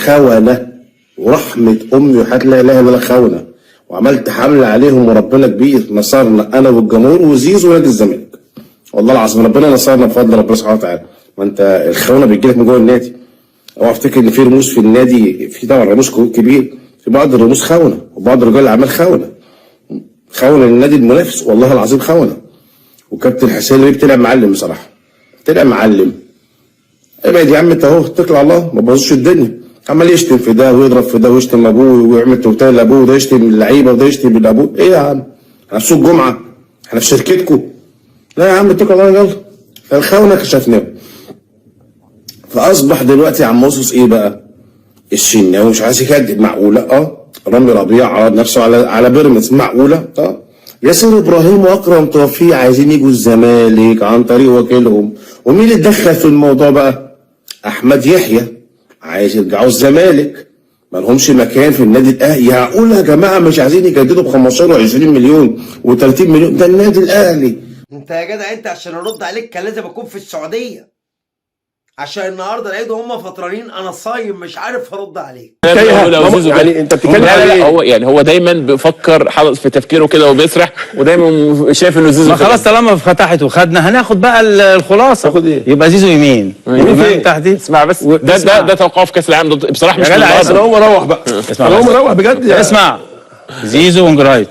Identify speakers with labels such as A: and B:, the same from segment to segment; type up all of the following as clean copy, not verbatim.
A: خونه ورحمة امي وحياه لا اله الا الله خونه. وعملت حمله عليهم وربنا كبير نصرنا انا والجمهور وزيزو ونادي الزمالك. والله العظيم ربنا نصرنا بفضل ربنا سبحانه وتعالى. ما انت الخونة بتجيلك من جوه النادي. اوعى افتكر ان في رموز في النادي، في طبعا رموز كبير، في بعض الرموز خونه وبعض رجال الاعمال خونه، خونه للنادي المنافس والله العظيم خونه. وكابتن حسين لبيب طلع معلم بصراحة، طلع معلم. ابعد يا عم انت اهو، اتكل على الله، ما بوظوش الدنيا. عمال يشتم في ده ويضرب في ده ويشتم ابوه ويعمل توتال لابوه، وده يشتم اللعيبة وده يشتم ابوه. ايه يا عم؟ احنا في سوق الجمعة، احنا في شركتكم. لا يا عم اتكل على الله يلا. فالخونه كشفناهم. فاصبح دلوقتي يا عم موسوس ايه بقى؟ الشناوي مش عايز يكدب، معقولة؟ رامي ربيع عرض نفسه على بيراميدز، معقولة؟ ياسر ابراهيم واكرم توفيق عايزين يجوا الزمالك عن طريق وكيلهم. ومين اللي اتدخل في الموضوع بقى؟ احمد يحيى عايز يرجعوا الزمالك، ما لهمش مكان في النادي الاهلي. معقولة يا جماعة مش عايزين يجددوا ب 15 و20 مليون و30 مليون؟ ده النادي الاهلي.
B: انت يا جدع انت عشان ارد عليك كان لازم اكون في السعودية، عشان النهارده العيد وهم فطرانين، انا صايم مش عارف ارد عليك.
C: يعني انت بتتكلم
D: لا
C: على
D: لا لا
C: ايه؟
D: هو يعني هو دايما بيفكر حاطط في تفكيره كده وبيسرح، ودايما شايف انه زيزو
E: ما خلاص طالما فتحت وخدنا هناخد بقى الخلاصة.
C: تاخد ايه؟
E: يبقى زيزو يمين،
D: يمين
E: فين تحت؟
D: اسمع بس ده توقعه في كاس العالم ده بصراحة مش
E: يا جدع
D: النهارده.
C: انا هو اروح بقى،
E: اسمع
C: انا
E: بس.
C: هو اروح بجد يا
E: اسمع، زيزو wing right،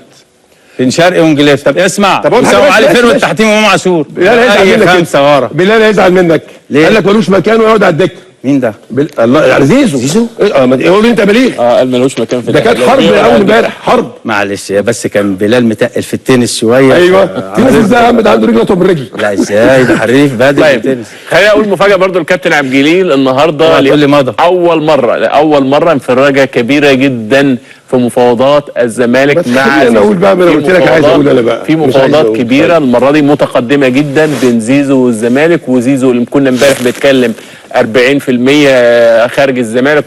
E: بن شرقي wing left. طب اسمع،
C: طب أقول حاجة
E: وسام
C: بس،
E: علي
C: بس،
E: forward
C: بس.
E: تحتيهم امام عاشور.
C: بلال هيزعل
E: أي
C: منك
E: خمسة ورا.
C: بلال هيزعل منك.
E: ليه؟
C: قال لك ملوش مكان ويقعد على الدكة.
E: مين ده؟
C: الله يعني زيزو.
E: زيزو؟
C: إيه؟ ما تقول انت بليغ.
D: قال ملوش مكان في
C: ده كانت
D: الأهلي.
C: حرب اول امبارح، حرب.
E: معلش بس كان بلال متقل في التنس شوية.
C: ايوه تنس ازاي يا عم؟ ده عنده رجل اطول من رجلي.
E: لا ازاي، ده حريف بادئ في
D: طيب
E: التنس.
D: خليني اقول مفاجاة برضو الكابتن عبد الجليل النهارده.
E: اوعى تقول لي مضى.
D: اول مرة، لاول مرة انفراجه كبيرة جدا في مفاوضات الزمالك
C: بس
D: مع
C: خليني أنا
D: زيزو.
C: أقول بقى، ما أنا
D: في
C: قلت لك عايز
D: مفاوضات-
C: أقول أنا بقى.
D: في
C: مش عايز
D: مفاوضات
C: أقول.
D: كبيرة المرة دي متقدمة جدا بين زيزو والزمالك، وزيزو اللي كنا امبارح بيتكلم 40% خارج الزمالك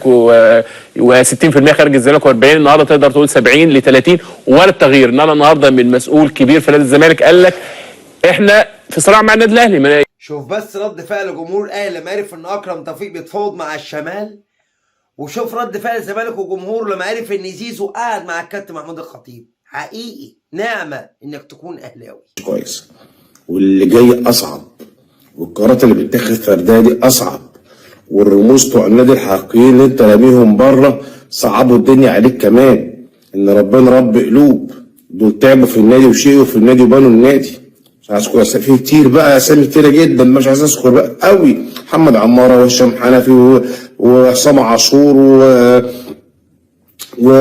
D: و60% خارج الزمالك و40، النهارده تقدر تقول 70 ل 30. ولا التغيير ان انا النهارده من مسؤول كبير في نادي الزمالك قال لك احنا في صراع مع النادي الاهلي.
B: شوف بس رد فعل جمهور الاهلي لما عرف ان اكرم توفيق بيتفاوض مع الشمال، وشوف رد فعل الزمالك وجمهوره لما عرف ان زيزو قعد مع الكابتن محمود الخطيب. حقيقي نعمه انك تكون اهلاوي.
A: كويس. واللي جاي اصعب، والقرارات اللي بتتاخد فردية دي اصعب، والرموز بتوع النادي الحقيقيين اللي انت راميهم بره صعبوا الدنيا عليك كمان. ان ربنا رب قلوب، دول تعبوا في النادي وشقوا في النادي وبنوا النادي. مش عايز اذكر اسامي في كتير بقى، اسامي كتيرة جدا مش عايز اذكر بقى قوي. محمد عمارة وهشام حنفي وعصام عاشور و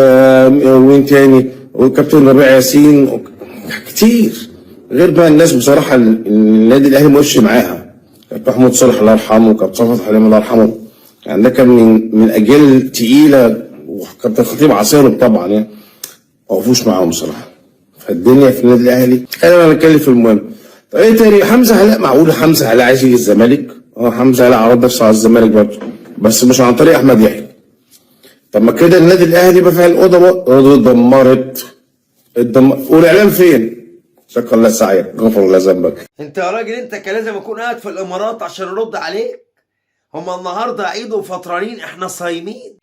A: وين تاني، وكابتن ربيع ياسين، كتير. غير بقى الناس بصراحة النادي الاهلي ما وقفش معاها. كابتن محمود صالح الله يرحمه، وكابتن صفوت حليم الله يرحمه، يعني ده كان من اجيال تقيلة، وكابتن خطيب عصيرهم طبعا، يعني ما وقفوش معاهم بصراحة. فالدنيا في النادي الاهلي. خلينا نتكلم في المهم. طب ايه تاني؟ حمزة علاء، معقول حمزة علاء عايز يجي الزمالك؟ حمزة علاء عرض نفسه على الزمالك برضه، بس مش عن طريق احمد يحيى. طب ما كده النادي الاهلي بقى فيها الاوضة اتدمرت. والاعلام فين؟ شكر الله سعيك، غفر الله ذنبك.
B: انت يا راجل انت كان لازم اكون قاعد في الامارات عشان ارد عليك. هما النهارده عيد وفطرانين، احنا صايمين.